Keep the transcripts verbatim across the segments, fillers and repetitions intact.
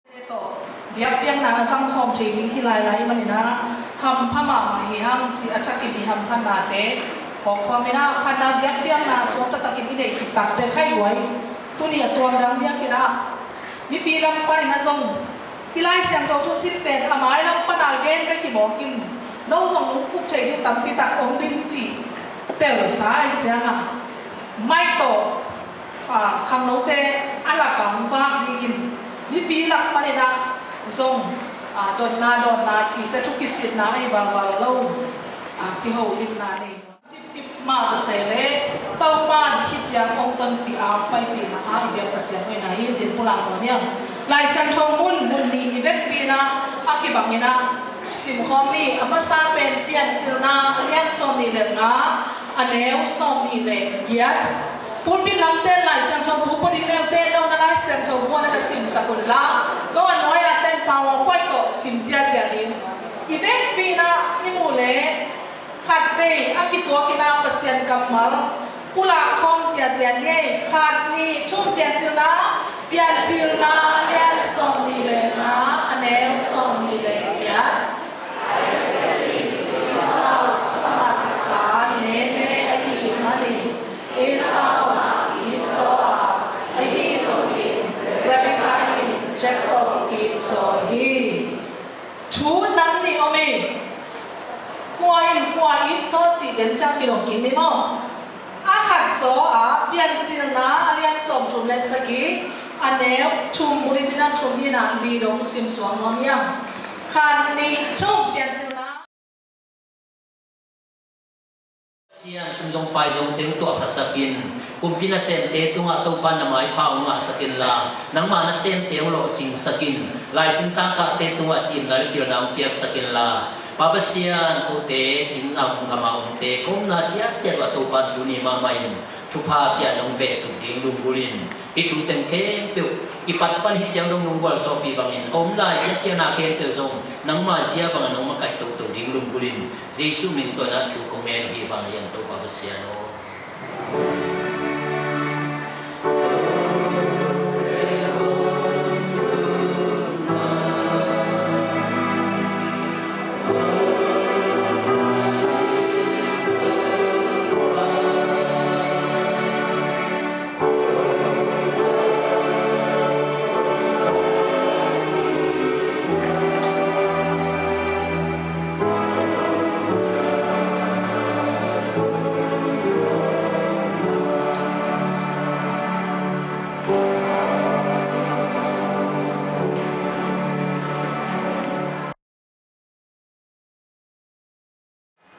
Tawh biakpiakna na zangkhawm thei ding hi lailai manin ah hampha mahmah hi hang cih a thakin i hamphatnate hawkhawm in ah phatna biakpiakna suak taktakin i neih khit takte khaih uh hi. Tuni a tuamdang biakinn ah mipi lam panin ah zong i Lai Siangtho thu sim pen a mai lam pan a gen bek hi mawk in, no zong lungkuk thei ding tampi tak om ding cih telsa ahih ciangah mai tawh, ah, khangnote a lakah hong vak dingin mipi lak panin ah zong, ah, dotna dawnna cihte thu kisitna ahi valval lo, ah, kiholimna nei cipcip mah ka se leh Topa in hih ciang hong tonpih a hong paipih mah a i biak Pasian hoihna hi cih pulak nuam ing. Lai Siangtho mun mun nih i vekpi in ah a kibang in ah simkhawm ni. A masa pen Piancilna a lian sawmnih le nga, a neu sawmnih le giat. Pulpit lamte in Lai Siangtho bu pua ding leute, no na Lai Siangtho bu na na simsak un la, ko a nuai a ten PowerPoint tawh sim ziazia ding. I vekpi in ah i muh leh khatvei a kituak in ah Pasian kammal pulak khawm ziazia ni ei. Khat, nih, thum. Piancilna, Piancilna a lian sawmnih le nga, a neu sawmnih le giat. Esau a mansa nene ahih manin Esau in it zaw a, ahi zongin Rebekah in Jakob it zaw hi. Thu nam nih om ei. Kua in kua it zaw cih den ciang kidong kik ni maw? A khat zaw a Piancilna a lian sawmthum le sagih, a neu thum, bul i tin a thum hi in ah li dong simsuak nuam hiam? Khat, nih, thum. Piancilna. Sian sum zong pai zong teng tuah phasak in, kumpi nasemte tungah Topa na maipha hong ngahsak inla, nangma nasemte hong lawhcingsak in, laisingsang kahte tungah cimna le pilna hong piaksak inla, Pa Pasian, kote inn gam gam a omte, ko omna ciatciat uh ah Topa in tuni mahmah in thupha pia in hong vehsuk ding lunggulh in, hih thu teng khempeuh kipat pan hih ciang dong nong gualzawhpih bangin a om lai biakpiakna khempeuh zong nangma zia bangin nong makaih toto ding lunggulh in, Jesuh min tawh in ah thu kong ngen uh hi. Vanglian Topa Pasian aw.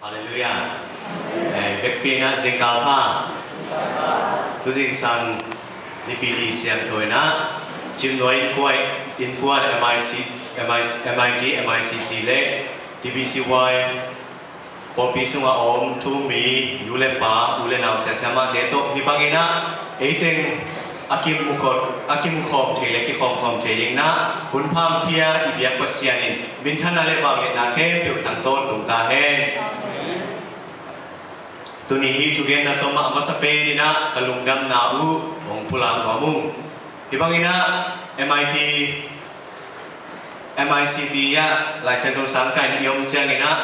Halleluiah. Eh, vekpi in ah zingkal pha. Tuzingsang Nipi ni siangtho in ah Cimnuai Innkuan, Innkuan M I C, M I C, M I T, M I C T le T B C Y pawlpi sungah a om thu-um mi nu le pa, u le nau, sia siamahte tawh hih bangin ah eiteng a kimukhawm, a kimukhawm thei le kikhawmkhawm thei dingin ah hun pha hong pia i biak Pasian in minthanna le vangliatna khempeuh tang tawntung ta hen. Tuni hih thugenna tawm ah a masa pen in ah ka lungdamna uh hong pulak nuam ung. Hih bangin ah M I T, M I C T ah Lai Siangtho sangkah in i om ciangin ah,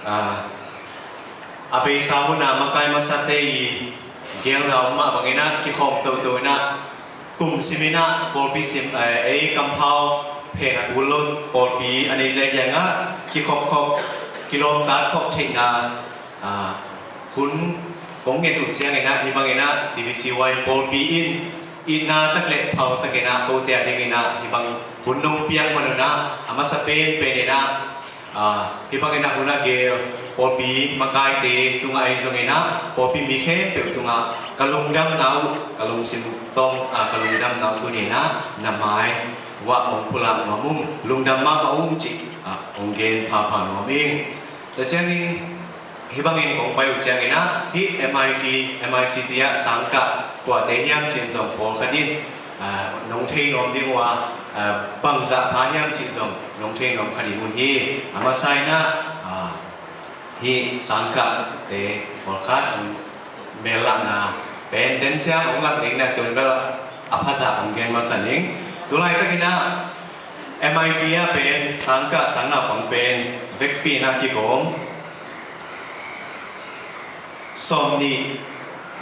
ah, a beisa hun a makai masate i geelna om mah bangin ah kikhawm toto in ah kum sim in ah pawlpi sim, eh, ei kampau phen a kul lo pawlpi a neite kiangah kikhopkhop, kilawmtat khop theihna, ah, hun kong nget uh ciangin ah hih bangin ah T B C Y pawlpi in itna tak le phau takin ah kote a dingin ah hih bang hun nong piak man un ah a masa penpen in ah, ah, hih bangin ah hun a geel pawlpi makaite tungah ahi zongin ah pawlpi mi khempeuh tungah ka lungdamna uh, ka lungsim tawng, ah, ka lungdamna uh tuni in ah na mai uah hong pulak nuam ung, lungdam mahmah ung cih, ah, hong gen phapha nuam ing. Tua ciangin hih bangin kong pai uh ciangin ah hih M I T, M I C T ah sangkah kuate hiam cih zong pawlkhat in, ah, nong thei nuam ding uh a, ah, bangzah pha hiam cih zong nong thei nuam kha ding uh hi. A masa in ah, ah, hih sangkahte pawlkhat melakna pen den ciang hong lak ding na tun bel a phazah hong gen masa ning. Tulaitakin ah M I T ah pen sangkah sangnaupang pen vekpi-in ah kigawm sawmnih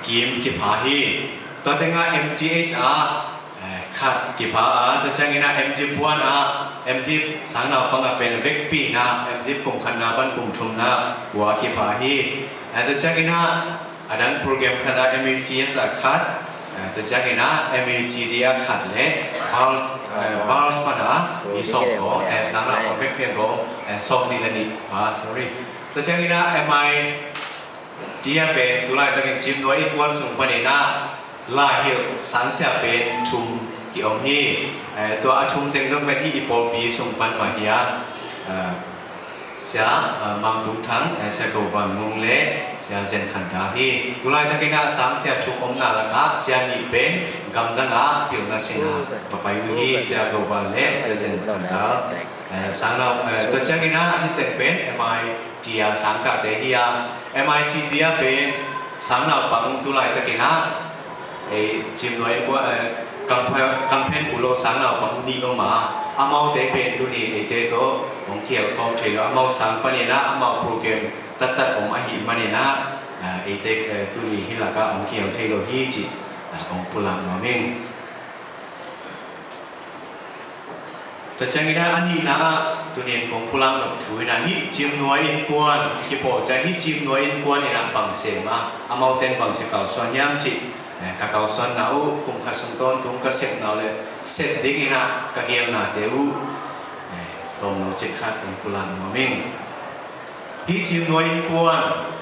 kim kipha hi. Tua tengah M T H ah, eh, khat kipha a, tua ciangin ah M Div one ah, M Div sangnaupang ah pen vekpi-in ah, M Div kum khatna pan kum thumna kua kipha hi. Eh, tua ciangin ah a dang program khat ah M A C S ah khat, eh, tua ciangin ah M A C D ah khat le Pulse, eh, Pulse pan ah i sawm ko, eh, sangnaupang vekpi-in ko, eh, sawmnih le nih, ah, sorry. Tua ciangin ah M I T ah pen tu laitakin Cimnuai innkuan sung panin ah laihilh sangsia pen thum ki-om hi. Eh, tua a thum teng zong pen hih i pawlpi sung pan mah hi a, eh, Sia, eh, Mang Tung Thang, eh, Sia Go Van Mung le Sia Zen Khan Dal hi. Tu laitakin ah sangsia thum omna lakah sia nih pen gamdang ah pilna sin ah va pai uh hi, Sia Go Van le Sia Zen Khan Dal. Eh, sangnau, eh, tua ciangin ah hih teng pen M I T ah sangkahte hi a, M I C D ah pen sangnaupang tu laitakin ah, eh, Cimnuai innkuan, eh, Kampha-, Kamphen Pulo sangnaupang nih om a, amaute pen tuni eite tawh hong kihel khawm thei lo, amau sang panin ah amau program taktak om ahih manin ah, eh, eite, eh, tuni hih lakah hong kihel thei lo hi cih, eh, hong pulak nuam ing. Tua ciangin ah a nihna ah tuni in kong pulak nop thu in ah hih Cimnuai innkuan kipawl ciang hih Cimnuai innkuan in ah bang sem a, amaute in bangci kalsuan hiam cih, eh, ka kalsuanna uh kum khat sung tawntung ka sepna uh le sep dingin ah ka geelnate uh, eh, tawmno cik khat kong pulak nuam ing. Hih Cimnuai innkuan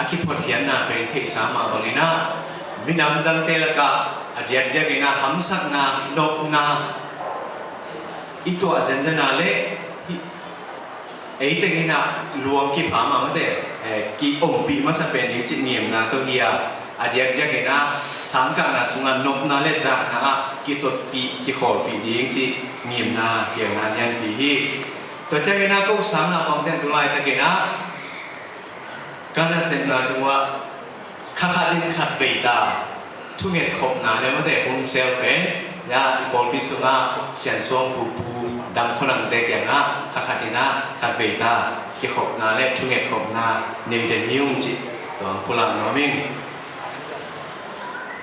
a kiphothiatna pen theihsa mah bangin ah minam dangte lakah a diakdiakin ah hamsatna, nopna i tuah zenzen a le hih ei tengin ah luang kipha mah mate, eh, ki-ompih masa pen ding cih ngimna tawh hi a, a diakdiakin ah sangkahna sungah nopna le dahna ah kitotpih kikhawlpih ding cih ngimna, geelna lianpi hi. Tua ciangin ah ko sangnaupangte in tu laitakin ah ka nasepna sungah kha khat in khat vei ta thunget khopna le mate hun sel pen, ya, i pawlpi sungah siansuang pupu dam khonangte kiangah kha khat in ah khat vei ta kikhopna le thunget khopna nei den hi ung cih tua hong pulak nuam ing.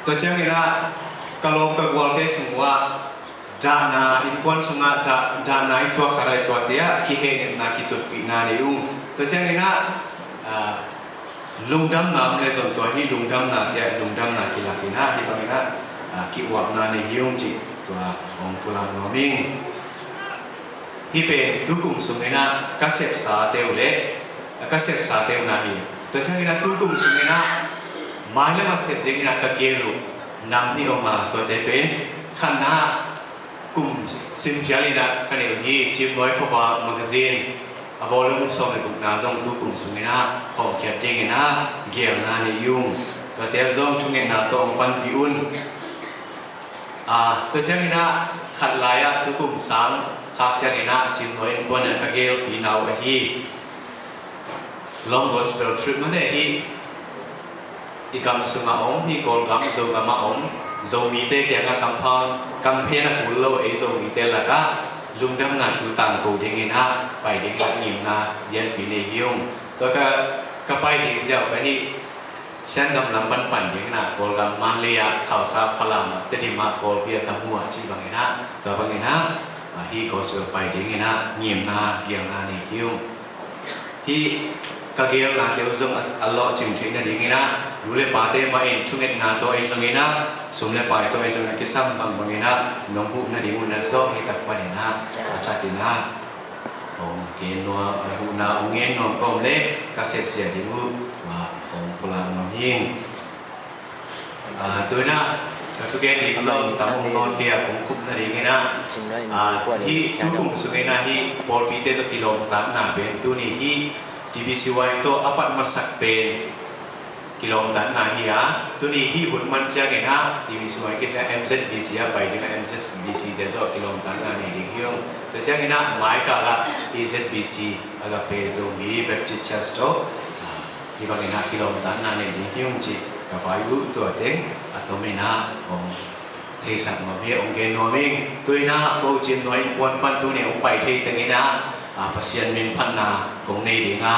Tua ciangin ah ka lawm ka gualte sung uh ah dahna, innkuan sungah dah, dahna i tuah khat a i tuahte ah kihehnemna kitutpihna nei ung. Tua ciangin ah, ah, lungdamna om le zong tua hih lungdamnate ah lungdamna kilakin ah hih bangin ah, ah, ki-uapna nei hi ung cih tua hong pulak nuam ing. Hih pen tukum sungin ah ka sepsate uh le, ah, ka sepsate uh na hi. Tua ciangin ah tukum sungin ah mailam a sep dingin ah ka geel uh nam nih om a, tuate pen khatna ah kum sim phial in ah ka neih uh hi, Cimnuai Khuavak magazine a volume sawm le gukna zong tukum sungin ah hawmkhiat dingin ah geelna nei ung. Tuate zong thungetna tawh hong panpih un. Ah, tua ciangin ah khat lai ah tukum sang khak ciangin ah Cimnuai innkuan in ah ka geelpihna uh ahi Long Gospel Trip mate hi. I gam sungah om, hih Kawlgam, Zogam ah om, Zomite kiangah kamphan, kamphen a kul lo ei Zomite lakah lungdamna thu tangko dingin ah pai dingin ah ngimna lianpi nei hi ung. Tua ka, ka pai ding ziau ka hih Shan gam lam pan pan dingin ah Kawlgam Mandalay ah, Khalkha, Falam ah, Tedim ah, Kawlpi ah, Tamu ah cih bangin ah, tua bangin ah, ah, hih gospel pai dingin ah ngimna, geelna nei hi ung. Hih ka geelnate uh zong a, a lawhcing theih nadingin ah nu le pate mah in thungetna tawh ahi zongin ah, sum le pai tawh ahi zongin ah kisam bangbangin ah nong huh nading un ah zawh hi tak panin ah a thatin ah hong gen nuam, a huhna hong ngen nuam ka om le ka sepzia ding uh, ah, hong pulak nuam hi ing. Ah, tu in ah ka thugen ding zong tam hong nawn kei a, kong khup nadingin ah, ah, hih tukum sungin ah hih pawlpite tawh kilawmtatna pen tuni hih T B C Y tawh a pat masak pen kilawmtatna hi a, tuni hih hun man ciangin ah T B C Y kiciang M Z B C ah pai ding a, M Z B C te tawh kilawmtatna nei ding hi ung. Tua ciangin ah maikal ah hih Z B C, Agape Zomi Baptist Church tawh, ah, hih bangin ah kilawmtatna nei ding hi ung cih ka vai uh tua teng a tomin ah hong theisak nuam hi, hong gen nuam ing. Tu-in ah Ko Cin Nuai innkuan pan tuni hong pai thei teng in ah, a, Pasian min phatna kong nei ding a,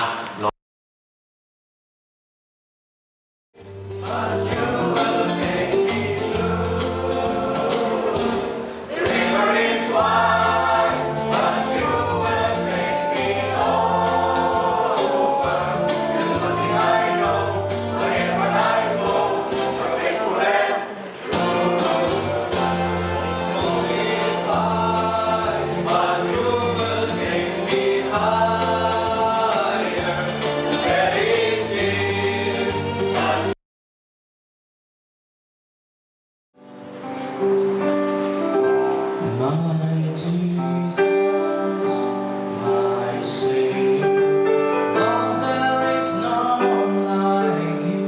My Jesus, my Savior, Lord, there is none like you.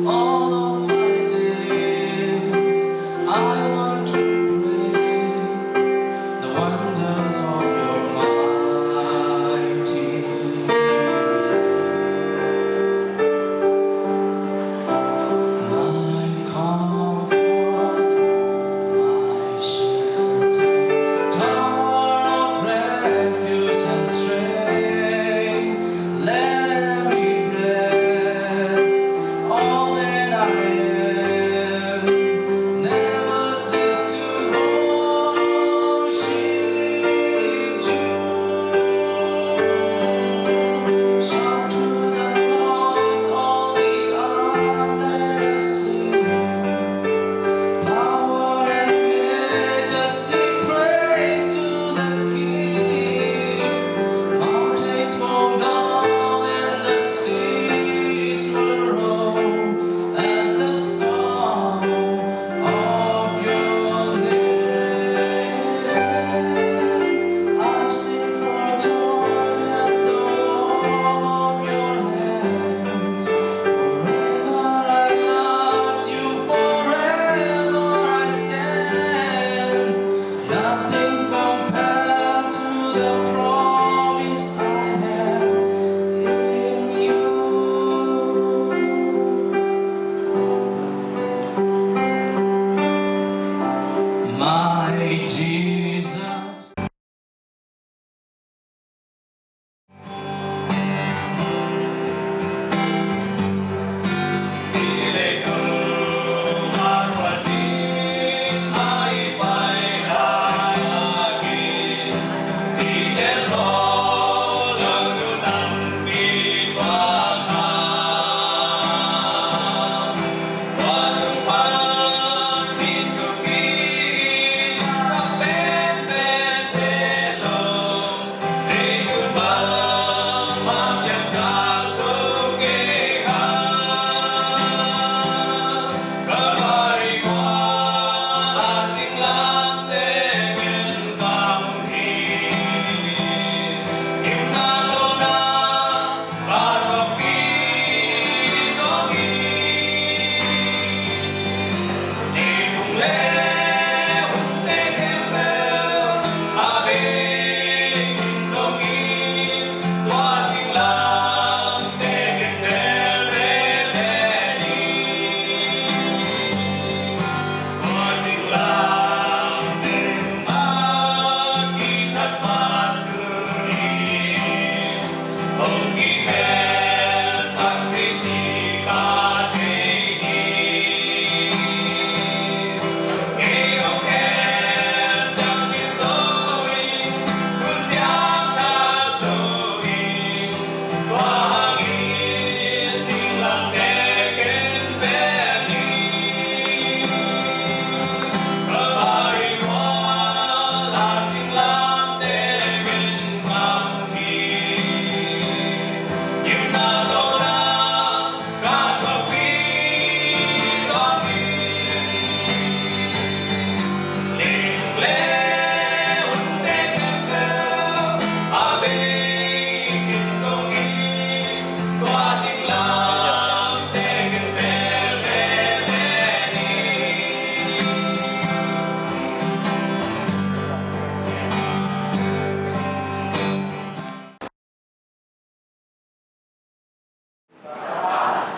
All of my days, I want to pray the wonders of your mighty love. My comfort, my shelter, tower of refuge and strength, let every breath, all that I am, never cease to worship you. Shout to the Lord, all the earth, let us sing. Power and majesty, praise to the King. Mountains bow down and the seas will roar at the sound of your name. I sing for joy at the work of your hands. Forever I love you, forever I stand. Nothing compared to the promise I have in you. My Jesus.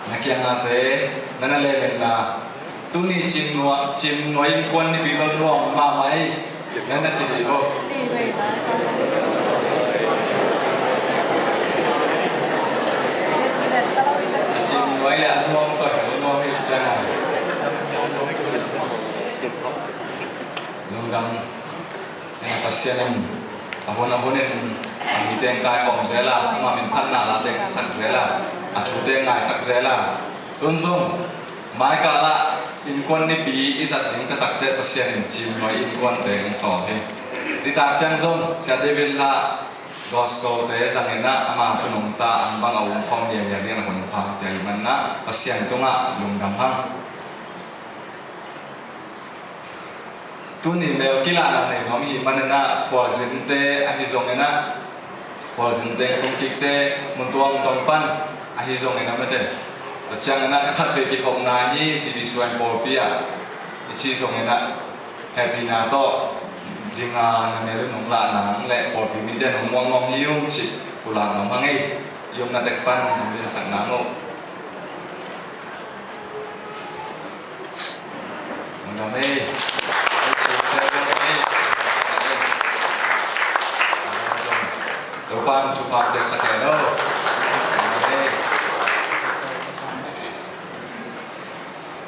Na kiangah te, na na lem in la. Tuni Cim Nuai, Cim Nuai innkuan nipi bel nuam mahmah ei. Nan na ci hi lo. A Cim Nuai le a nuam tawh hel nuam hi ciang a. Lungdam. Pasian in a hun a hun in a mi teng kaikhawm zel a, ama min phatna la teng cisak zel a, a thu teng ngaisak zel a. Tun zong mai kal ah innkuan nipi i zat ding taktak teh Pasian in Cim Nuai innkuan teng sawl hi. Nitak ciang zong Sia David Lah Gospel te zangin ah ama thu nungta ang bang a um khawm lianlian ding a hun phang te ahih manin ah Pasian tungah lungdam hang. Tuni mel kilahna nei nuam i hih manin ah khualzinte ahi zongin ah, khualzinte, khualzinte mun tuamtuam pan ahi zongin ah mate. Tua ciangin ah ka khatvei kikhopna hi, T B C Y pawlpi ah i ci zongin ah hehpihna tawh dinga na mel i nung lah nang le pawlpi mite nung muang nuam hi ung cih pulak nuam hang ei. I omna tek pan nung dinsak nang uh. Lungdam ei. Topa'n thupha piaksak hen aw. Lungdam ei.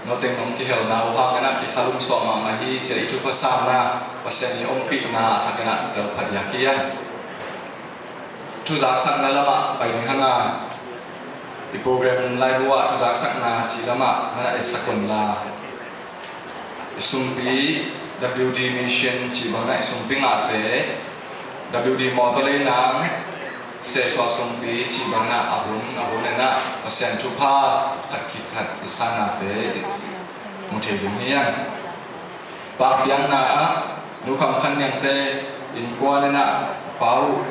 Noteng nong kihelna uh hangin ah kikhalum suak mahmah hi ci-a i thupha sanna Pasian i ompihna a thakin ah telpha diak hi hang. Thuzaksakna lamah pai ding hang a, i program laibu ah thuzaksakna ci lamah na etsak un la. I sumpi W D Mission ci bangin ah i sumpi ngahte, W D mawtaw lei nang, sehsuah sumpi ci bangin ah a hun a hun in ah Pasian thupha khat khit khat i sannate i mu thei ding hi hang. Pahpiakna ah Nu Kham Khan Niangte innkuan in ah Pa uh,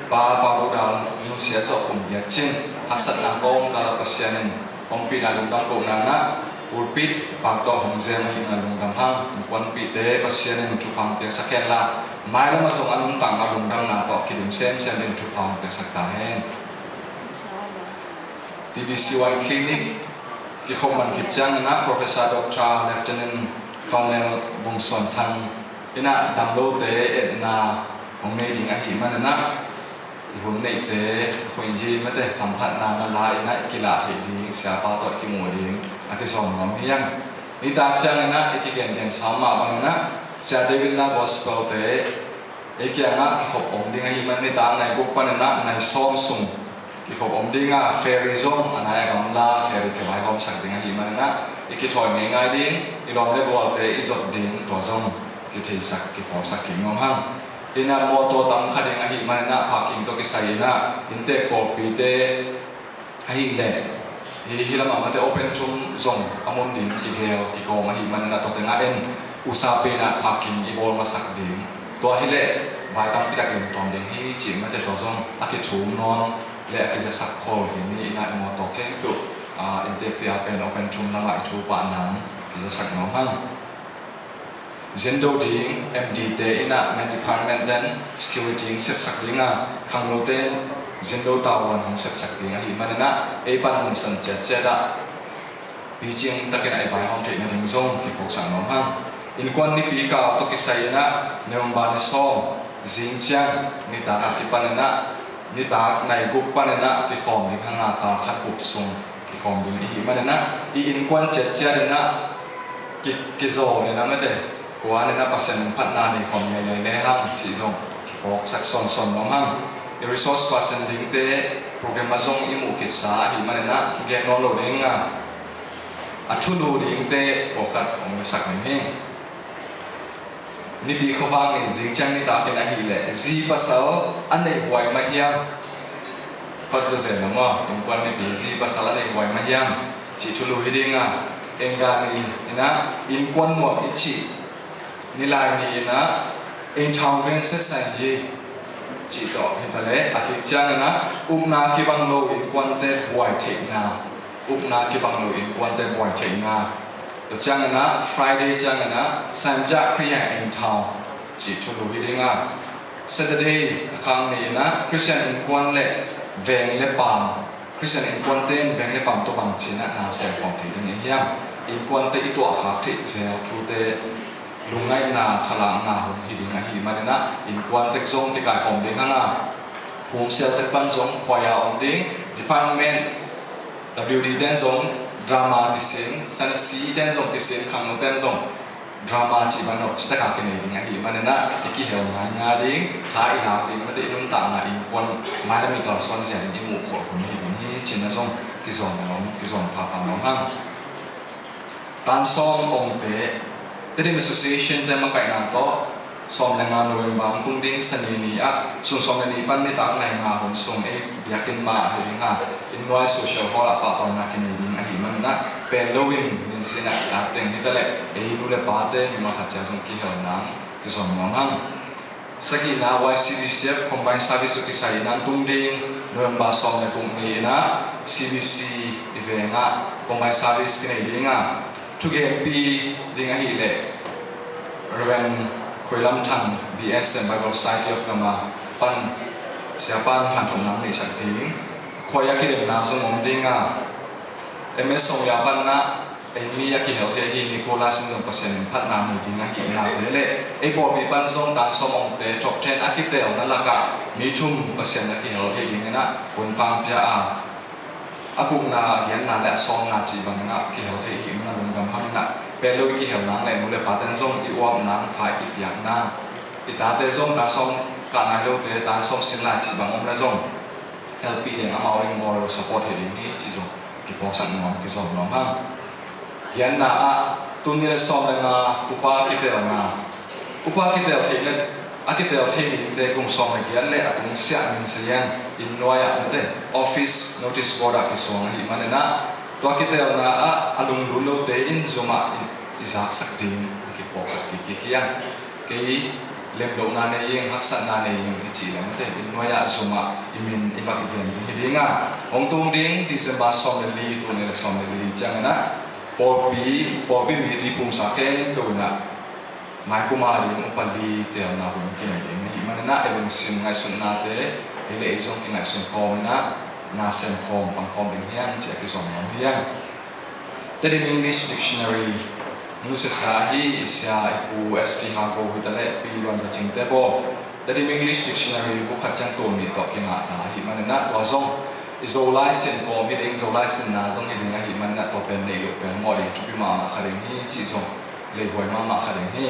Pa Pau Dal nusia zawh kum giat cin haksatna kawmkal ah Pasian in ompihna lungdam kohna in ah pulpit pak tawh hong zem ahihna lungdam hang. Innkuanpihte Pasian in thupha piaksak hen la, mailam ah zong a nuntakna lungdamna tawh kidim semsem ding thupha piaksak ta hen. T B C Y Clinic kikhop man khit ciangin ah Professor Doctor Lieutenant Colonel Vung Suan Thang in ah damlote etna hong nei ding ahih manin ah i hun neihte, a khuaizi mate hamphatna na la in ah i kilah theih ding, siapa tawh i kimu ding a kizom nuam hi hang. Nitak ciangin ah i kigengen sam mah bangin ah Sia David Lah Gospel te ei kiangah kikhop om ding ahih man nitak nai guk panin ah nai sawm sung kikhop om ding a, ferry zong a nai a gamla ferry kivaihawmsak ding ahih manin ah i kithawi ngeingai ding, i lawm le gualte i zot ding, tua zong kitheisak kiphawksak kik nuam hang. Inn ah mawtaw tam kha ding ahih manin ah parking tawh kisai in ah inntek pawlpite ahih leh hi, hih lamah mate open tum zong a mun ding kigel kikawm ahih manin ah tua tengah en usapi in ah parking i bawl masak ding. Tua hi leh vai tampi tak lem tuam ding hi cih mate tua zong a kithum nawn le a kizasak khol hi ni in ah i mawtaw khempeuh, ah, inntekte a pen open tum lamah i thu pah nang kizasak nuam hang. Zindo ding M D te in ah men department ten security hong sepsak ding a, khangnote zindo tavuan hong sepsak ding ahih manin ah ei pan mun san ciatciat ah picing takin ah i vaihawm theihna ding zong kiphawksak nuam hang. Innkuan nipi kau tawh kisai in ah November ni sawm zing ciang nitak a kipan in ah nitak nai guk panin ah kikhawm ding hang a, kal khat bup sung kikhawm ding i hih manin ah i innkuan ciatciat in ah ki, kizaw in ah mate kuan in ah Pasian phatna nei khawm ngei lei le hang cih zong kiphawksak sawnsawn nuam hang. I resource person dingte program ah zong i muh khitsa ahih manin ah gen nawn lo ding a, a thulu dingte pawlkhat hong sak ning hi. Nipi khuavak ni zing ciang nitakin ahih leh zi pasal a neih huai mah hiam? Khuat zawzen lo maw, innkuan nipi zi pasal a neih huai mah hiam cih thulu hi ding a, enggah ni in ah innkuan nuam i cih, nilai ni in ah inn thau ven setsai hi cih tawh hi ta leh, a kik ciangin ah upna kibang lo innkuante buai theihna, upna kibang lo innkuante buai theihna. Tua ciangin ah Friday ciangin ah Saimjah Khriain Thau cih thulu hi ding a, Saturday a khang ni in ah Khristian innkuan le veng le paam, Khristian innkuante in veng le paam tawh bang ci in ah na sem khawm thei ding i hiam? Innkuante i tuahkhak theih zel thute lungngaihna thalakna hun hi ding ahih manin ah, innkuante zong kikaikhawm ding hang a, pumsialte pan zong khuaia om ding, department, W D ten zong drama kisin, Sunday ten zong kisin, khangno ten zong drama cih bang nop cih taka kinei ding ahih manin ah, i kihel ngaingai ding, tha i lak ding, mate i nuntakna innkuan mailam i kalsuan zia ding i muh khol hun hi ding hi, cih na zong kizom nuam, kizom phapha nuam hang. Tan sawm ongte, Tedim Association te makaihna tawh, sawm le nga November hong tung ding Sani ni ah, sun sawm le nih pan nitak nai nga hun sung ei biakinn mah ah hi ding a, inn nuai social hall ah pahtawina kinei ding ahih manin ah, pen loin minsin ah i at teng hi ta leh, ei nu le pate mimal khat cia zong kihel nang kizom nuam hang. Sagihna Y C B C F Combined Service tawh kisai in ah tung ding November sawm le guk ni in ah C B C i veng ah Combined Service kinei ding a, thugenpi ding ahih leh Reverend Khoi Lam Thang, B S M Bible Society of Myanmar pan siapa'n hanthotna hong neihsak ding. Khuai a kidemna zong om ding a, M S Sawngya pan ah ei mi a kihel thei hi, Nicholas in zong Pasian in phatna mu ding ahihna te le, ei pawlpi pan zong tan sawm ongte top ten a kitelna lakah mi thum Pasian a kihel thei ding in ah hun pang pia a, a gukna, a giatna le a sawmna cih bangin ah kihel thei hi, i mun a lungdam hang in ah, pen lo i kihel nang le nu le paten zong i uap nang, tha i kipiak nang, i tate zong tan sawm kah nai lote tan sawm sin lai cih bang om le zong helpih ding, amau in moral support hi ding hi cih zong kiphawksak nuam, kizom nuam hang. Giatna ah, tuni le sawm le nga upa kitelna, upa kitel theih le a kitel thei dingte kum sawm le giat le a tung siah min sa lian inn nuai ah, mate office notice board ah kisuang ahih manin ah, tua kitelna ah a lunglut lote in Zoom ah i, i zaksak ding a kiphawksak kik hi hang. Kei lemlohna nei ing, haksatna nei ing i cih leh, mate inn nuai ah Zoom ah i min i va kigen ding hi ding a, hong tung ding December sawm le li, tul nih le sawm le li ciangin ah pawlpi, pawlpi mi dipumsa khempeuh in ah mai kum a ding upa li telna hun kinei ding ahih manin ah, ei lungsim ngaihsutnate ei le ei zong kingaihsun khawm in ah, na sem khawm, pang khawm ding hi hang ci-a kizom nuam hi hang. Tedim English Dictionary nusiasa ahi i sia i Pu S T Hago hi ta leh Pi Luan Za Cing te bawl Tedim English Dictionary bu khat ciang tul nih tawh kingah ta ahih manin ah, tua zong i Zolai sin kawm hi ding, Zolai sinna zong hi ding ahih manin ah, tua pen neih loh pen mawh ding thupi mahmah kha ding hi cih zong leihuai mahmah kha ding hi.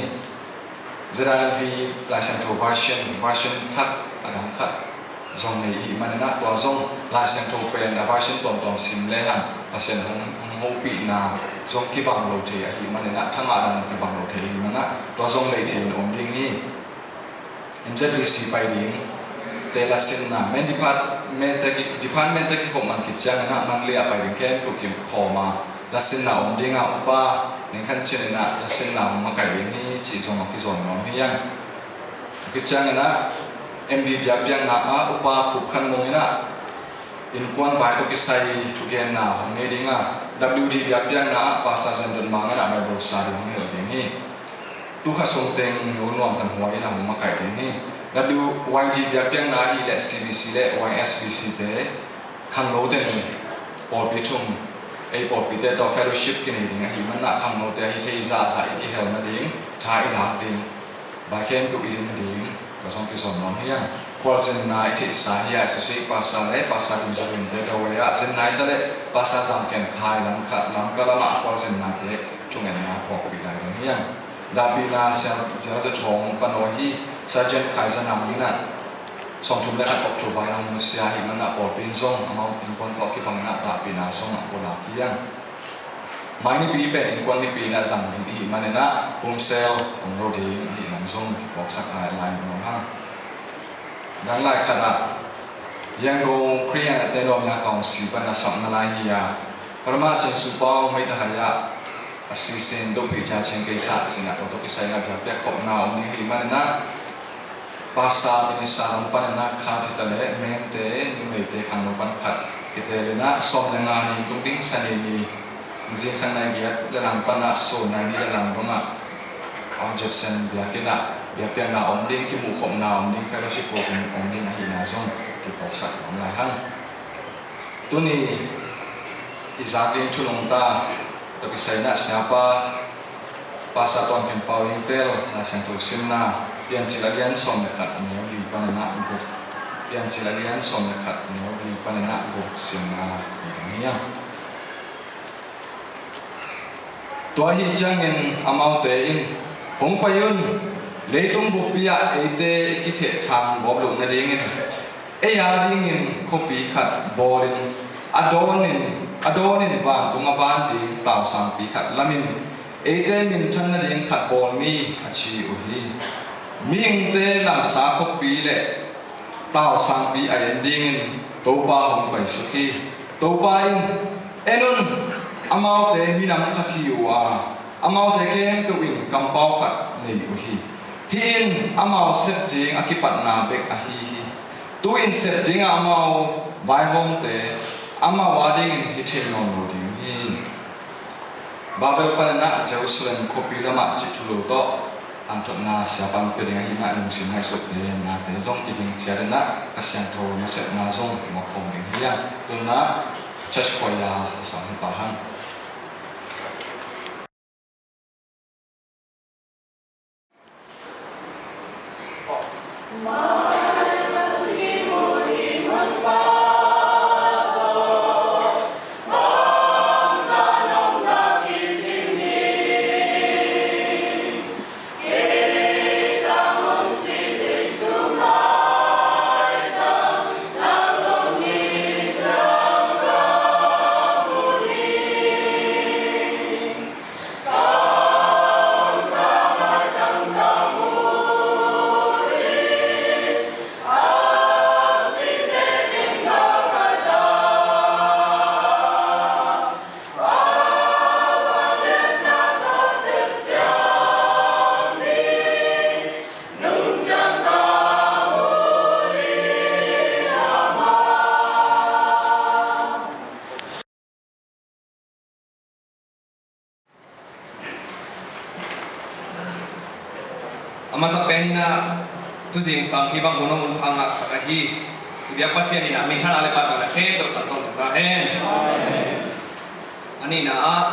Z I L V Lai Siangtho version, version thak a dang khat zong nei ihih manin ah, tua zong Lai Siangtho pen a version tuamtuam sim lehang Pasian hong, hong hopihna zong kibang lo thei ahih manin ah, thangah dang kibang lo thei ahih manin ah, tua zong lei thei in om ding hi. M Z B C pai ding te lasinna, main department te ki, department te kikhop man khit ciangin ah, Mandalay ah pai ding khempeuh kikhawm a, lasinna om ding a, upa Ning Khan Cin in ah lasinna hong makaih ding hi cih zong a kizom nuam hi hang. Khit ciangin ah M D biakpiakna ah upa Khup Khan Mung in ah innkuan vai tawh kisai thugenna hong nei ding a, W D biakpiakna ah Pastor Zen Dot Mang in ah Bible study hong hilh ding hi. Tu kha sung teng Nu Nuam Khan Huai in ah hong makaih ding hi. W Y D biakpiakna ahih leh C B C le Y S B C te khangno teng pawlpi thum, ei pawlpite tawh fellowship kinei ding ahih manin ah, khangnote ahi thei zahzah i kihel nading tha i lak ding, bai khempeuh i din ding, tua zong kizom nuam hi hang. Khualzinna i theihsa hi a, Associate Pastor le Pastor Lim Za Lim te Dawei ah zinna hi ta leh, Pastor Zam Ken Khai Lamka, Lamka lamah khualzinnate thungetna phawkpih lai ding hi hang. Dahpihna Sia Dial Za Thawng panawi hi, Sergeant Khai Za Nam in ah sawmthum le khat October in hong nusia ahih manin ah, pawlpi in zong amau innkuan tawh kibangin ah dahpihna zong a pulak hi hang. Mai nipi pen innkuan nipi in ah zang ding ihih manin ah, pumsel om lo ding ahih lam zong kiphawksak lai lai nuam hang. Dang lai khat ah, Yangon Korean Autonomia Council pan a sapna lai hi a, Paramount Chin Supau Meitahai ah a sisin Dophi Cha Ching Keisa cih in ah, tua tawh kisai in ah biakpiak khopna om ding ahih manin ah, Pastor Minister lam panin ah khat hi ta leh, Mengte, numeite khangno pan khat kiteel in ah, sawm le nga ni tung ding Sani ni, zingsang nai giat le lang pan ah sun nai nih le lang dong ah Mount Judson biakinn ah biakpiakna om ding, kimuhkhopna om ding, fellowship program om ding ahihna zong kiphawksak nuam lai hang. Tuni i zak ding thu nungta Tawh kisai in ah siapa Pastor Tawn Khen Pau in tel Lai Siangtho simna, Piancil a lian sawm le khat, a neu li pan a neu guk. Piancil a lian sawm le khat, a neu li pan a neu guk simna hi ding hi. Tua ahih ciangin amaute in, "Hong pai un, leitung buppi ah eite i kithehthang gawp loh nadingin ei a dingin khuapi khat bawlin, a dawnin, a dawnin vantung a ban ding tausangpi khat lamin eite minthan nading khat bawl ni," a ci uh hi. Mihingte lamsa khuapi le tausangpi a en dingin Topa hong paisuk hi. Topa in, "En un, amaute minam khat hi uh a, amaute khempeuh in kampau khat nei uh hi. Hih in amau sep ding a kipatna bek ahi hi. Tu-in sep dingah amau vaihawmte amau a dingin hi thei nawn lo ding hi." Babel panin ah Jerusalem khuapi lamah cih thu lo tawh hanthotna siapa in pia ding ahih manin lungsim ngaihsut te, nate zong kiging ciat in ah, ka siangtho nasepna zong mawk khawm ding hi a, tu-in ah church choir a sang hi pah hang. A masa pen in ah, tu zingsang hih bang hun hong pha ngahsak ahi i biak Pasian in ah minthanna le pahtawina khempeuh tangko ta hen. A nihna ah,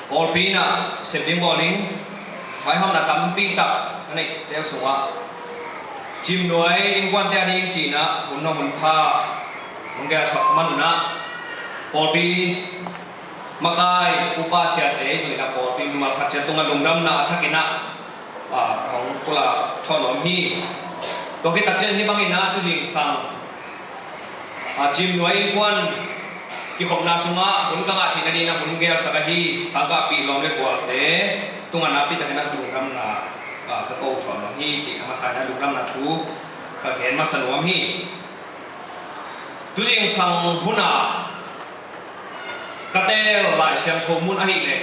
pawlpi in ah sep ding bawl ding, vaihawmna tampi tak a neihte sungah Cimnuai innkuante a ding ci-in ah hun hong pha, hong gelsak man un ah, pawlpi makai upa siate zong in ah pawlpi mimal khat ciat tungah lungdamna a thak in ah, ah, ka hong pulak thuah nuam hi. Tua khit tak ciang hih bangin ah tu zingsang, ah, Cimnuai innkuan kikhopna sungah hun ka ngah theihna dingin ah hun gelsak ahi sangkahpih lawm le gualte tungah nakpi takin ah lungdamna, ah, ka ko thuah nuam hi cih a masa in ah lungdamna thu ka gen masa nuam hi. Tu zingsang hun a ka teel Lai Siangtho mun ahih leh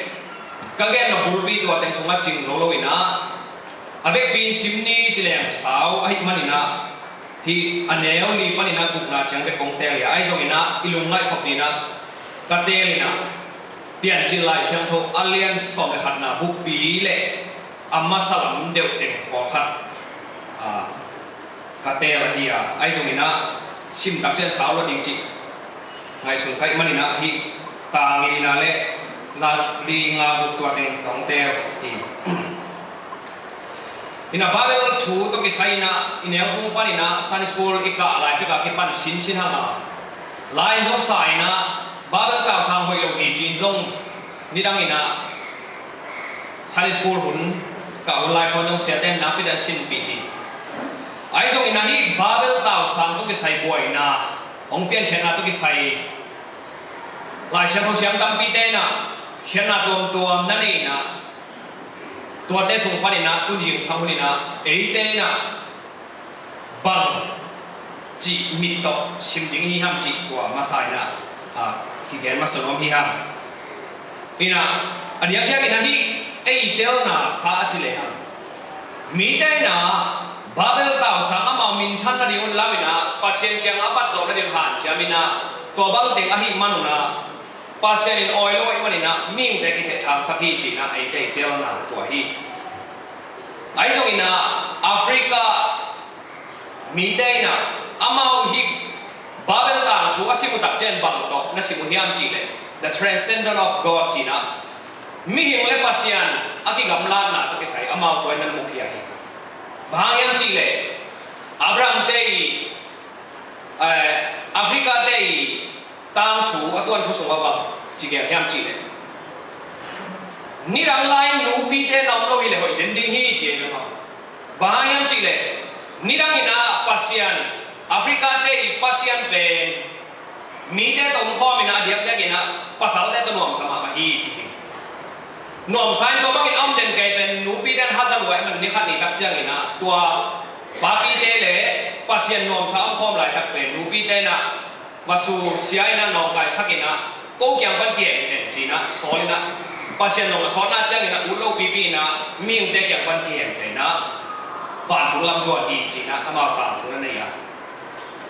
ka genna bulpi tua teng sungah cing zo lo in ah, a vekpi in sim ni ci leng sau ahih manin ah, hih a neu li panin ah gukna ciang bek kong teel hi a, ahi zongin ah i lungngaih khop ni in ah ka teel in ah, Piancil Lai Siangtho a lian sawm le khatna bukpi le a masa lam deuh teng pawlkhat, ah, ka teel ahi a, ahi zongin ah sim tak ciang sau lo ding cih ngaihsun ka hih manin ah hih tang lina le la li nga guk tua teng ka hong teel hi. In ah Babel thu tawh kisai in ah i neu tung panin ah Sunday school i kah lai pek a kipan sinsin hang a, lai in zong sa in ah Babel tausang hoih lo hi ci-in zong nidang in ah Sunday school hun kah hun lai khawng zong siate in nakpi takin sinpih hi. Ahi zongin ah hih Babel tausang tawh kisai buaina, hong piankhiatna tawh kisai Lai Siangtho siam tampite in ah khiatna tuamtuam na nei in ah, tuate sung panin ah tu zingsang hun in ah eite in ah bang cih mit tawh sim ding i hi hiam cih tua masa in ah, ah, kigen masa nuam hi hang. In ah a diakdiak in ah hih ei telna sa a ci lehang, mite in ah Babel tausang amau minthan nading hun lam in ah Pasian kiang a pat zawh nading hanciam in ah, tua bang teng ahih man un ah Pasian in awi lo ahih manin ah mihingte kithehthangsak hi ci-in ah eite i telna tua hi. Ahi zongin ah Africa mite in ah amau hih Babel tangthu a sim uh tak ciang bang tawh na sim uh hiam cih leh, The Transcendence of God cih na, mihing le Pasian a kigamlatna tawh kisai amau tua in nan mukhia hi. Bang hang hiam cih leh Abraham te i, eh, Africa te i tangthu a tuanthu sungah bang ci gen hiam cih leh, nidang lai nupite na om lo hi leh hoih zen ding hi ci hi. Bang hang hiam cih leh nidang in ah Pasian, Africa te i Pasian pen mite tawh omkhawm in ah a diakdiak in ah pasalte tawh nuamsa mahmah hi ci hi. Nuamsa in tua bangin a om den kei pen nupite in haza lua ahih man ni khat ni tak ciangin ah tua papite le Pasian nuamsa a omkhawm laitak pen nupite in ah va susia in ah nawngkaisak in ah ko kiang pan kihemkhen ci in ah sawl in ah Pasian nong a sawtna ciangin ah ut lo pipi in ah mihingte kiang pan kihemkhen in ah vantung lam zuan hi ci in ah amau tangthu na nei a.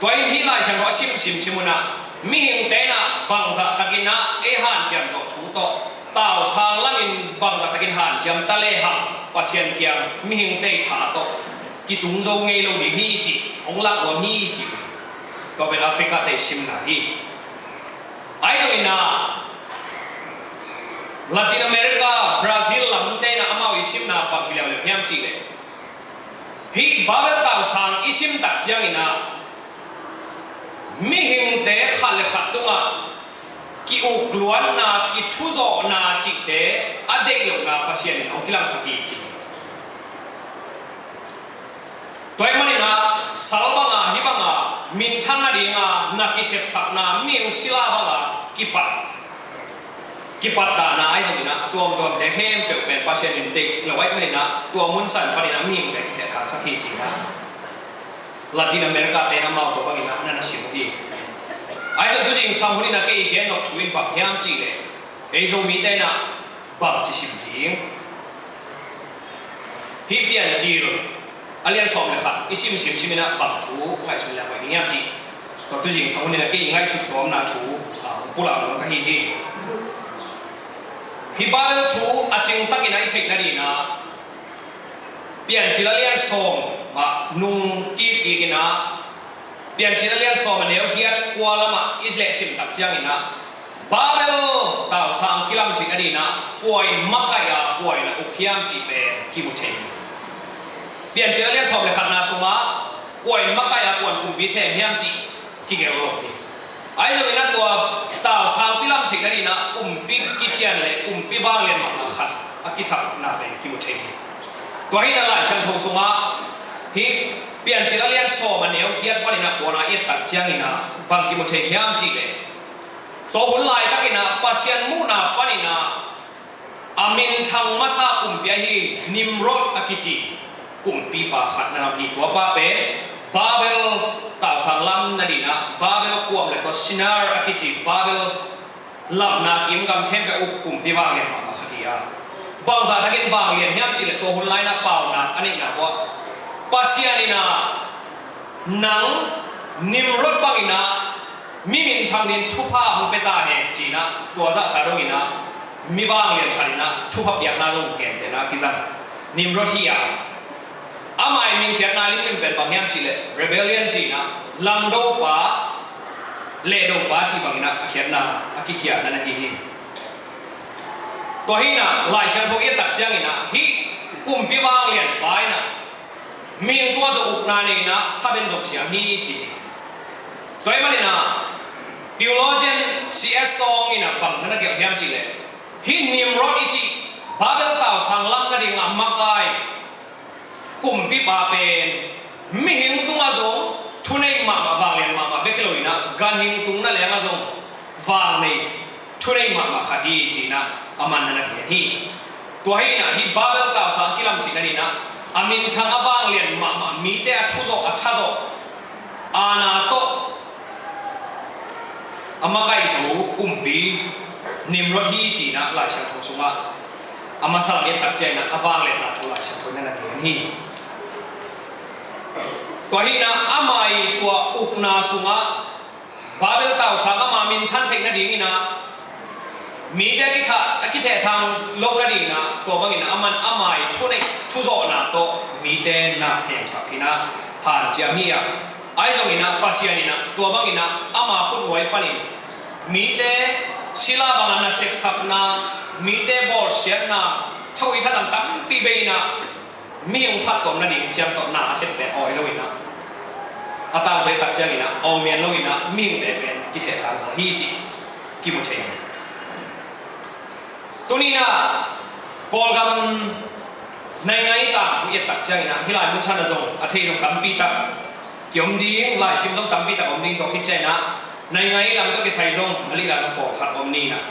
Tua in hih Lai Siangtho a simsim ciang un ah mihingte in ah bangzah takin ah ei hanciam zawh thu tawh tausang lamin bangzah takin hanciam ta lehang Pasian kiang mihingte i tha tawh kitung zo ngei lo ding hi cih hong lak nuam hi cih. Tua pen Africa te i simna hi. Ahi zongin ah Latin America, Brazil lamte in ah amau i simna bang hi leuleu hiam cih leh, hih Babel tausang i sim tak ciangin ah mihingte khat le khat tungah ki-ukluatna, kithuzawhna cihte a deih lohna Pasian in hong kilangsak hi ci. Tua ahih manin ah sal banga, hih banga minthang nadinga na kisepsakna mihing sila banga kipat, kipat dahna ahi zongin ah a tuamtuamte khempeuh pen Pasian in deih lo ahih manin ah tua mun san panin ah mihingte kithehthangsak hi ci in ah Latin America te in amau tua bangin ah na na sim uh hi. Ahi zong tu zingsang hun in ah kei i gen nop thu in bang hiam cih leh, ei Zomite in ah bangci sim ding? Hih Piancil a lian sawm le khat i simsim ciang in ah bang thu ngaihsun leng hoih ding hiam cih tua tu zingsang hun in ah kei i ngaihsut tuamna thu, ah, hong pulak nuam ka hi hi. Hih Babel thu a cing takin ah i theih nadingin ah Piancil a lian sawm ah nung kikkik in ah Piancil a lian sawm a neu giat kua lamah i lehsim tak ciangin ah Babel tausang kilam theih nadingin ah kua in makaih a, kua in a uk hiam cih pen kimu thei hi. Piancil a lian sawm le khatna sungah kua in makaih a, kua in kumpi sem hiam cih kigelh lo hi. Ahi zongin ah tua tausang kilam theih nadingin ah kumpi kician le kumpi vanglian mahmah khat a kisakna pen kimu thei hi. Tua hi in ah Lai Siangtho sungah hih Piancil a lian sawm a neu giat panin ah kuana i et tak ciangin ah bang kimu thei hiam cih leh, tua hun laitakin ah Pasian muhna panin ah a minthang masa kumpi ahi Nimrod a kici kumpipa khat na lam hi. Tuapa pen Babel tausang lam nadingin ah Babel kuam le tua Sinar a kici Babel lamna kim gam khempeuh a uk kumpi vanglian mahmah khat hi a. Bangzah takin vanglian hiam cih leh tua hun lai in ah paunak a neihna uah Pasian in ah nang Nimrod bangin ah mi minthang dingin thupha hong pia ta hen ci in ah tua zahta dongin ah mi vanglian khat in ah thupha piakna zong gentehna kizang. Nimrod hi a, ama i min khiatna limlim pen bang hiam cih leh rebellion ci in ah langdopa, lehdopa cih bangin ah a khiatna, a kikhiatna na hi hi. Tua hi in ah Lai Siangtho i et tak ciangin ah hih kumpi vanglianpa in ah mihing tungah zong ukna nei in ah saben zong siam hi ci hi. Tua ahih manin ah theologian C S Song in ah bang na na gelh hiam cih leh, hih Nimrod i cih Babel tausang lam nadingah makai kumpipa pen mihing tungah zong thunei mahmah, vanglian mahmah bek hi lo in ah ganhing tung na lengah zong vangnei thunei mahmah khat hi ci in ah aman na na gen hi. Tua hi in ah hih Babel tausang kilam theih nadingin ah a minthang a vanglian mahmah, mite a thuzawh a thazawh, aana tawh a makaih zo kumpi Nimrod hi ci in ah Lai Siangtho sungah a masa lam i et tak ciangin ah a vangliatna thu Lai Siangtho in na na gen hi. Tua hi in ah ama i tua ukna sungah Babel tausang ama minthan theih nadingin ah mite a kitha-, a kithehthang loh nadingin ah tua bangin ah aman ama i thuneih thuzawhna tawh mite na semsak in ah hanciam hi a. Ahi zongin ah Pasian in ah tua bangin ah ama khutnuai panin mite Sila bangah nasepsakna, mite bawlsiatna, tho i thatang tampi bei in ah, mihing phattuam nading ciang tawh na a sep pen awi lo in ah, a tangthu i et tak ciangin ah aw mian lo in ah, mihing pen pen kithehthang zaw hi cih kimu thei. Tuni in ah Kawlgam naingai tangthu i et tak ciangin ah, hih lai mun chan ah zong a thei zong tampi tak kiom ding, laisim zong tampi tak om ding, tua khit ciangin ah naingai lam tawh kisai zong a lih lai pawlkhat om ni in ah,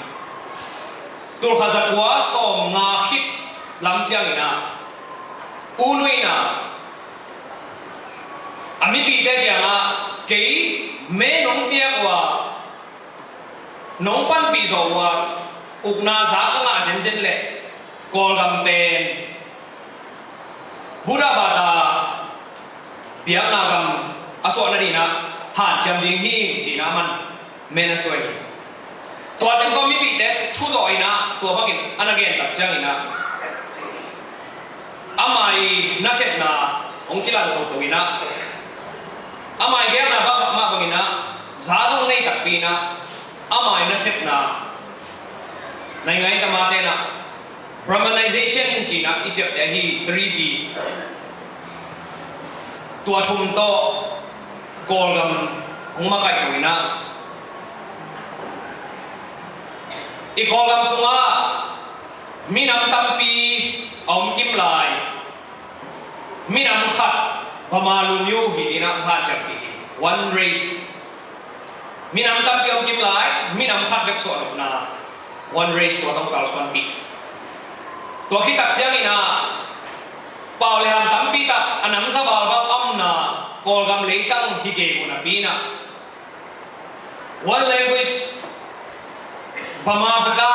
tulkhat zakua sawmnga khit lam ciangin ah, U Nu in ah a mipite kiangah, kei me nong piak uh a, nong panpih zawh uh a, ukna za ka ngah zenzen leh Kawlgam pen Buddha bata biakna gam a suah nading in ah hanciam ding hi, ci-in ah aman men a suai hi. Tua teng tawh mipite thu zawh in ah, tua bangin a na gen tak ciangin ah, ama ii nasepna hong kilang toto in ah, ama ii geelna bang mah bangin ah za zong nei takpi in ah, ama ii nasepna, naingai tamate in ah Brahmanization ci-in ah i ciapteh ahi three Bs, tua thum tawh Kawlgam hong makaihto in ah, i Kawlgam sungah minam tampi a om kim lai, minam khat Bama Lumyu hi ding in ah hanciampih hi. One race. Minam tampi om kim lai, minam khat bek suahnopna, one race, tua tawh kalsuanpih. Tua khit tak ciangin ah pau le ham tampi tak, a namza val bang a omna Kawlgam leitang hi gei uh napi in ah, one language, Bama Saka,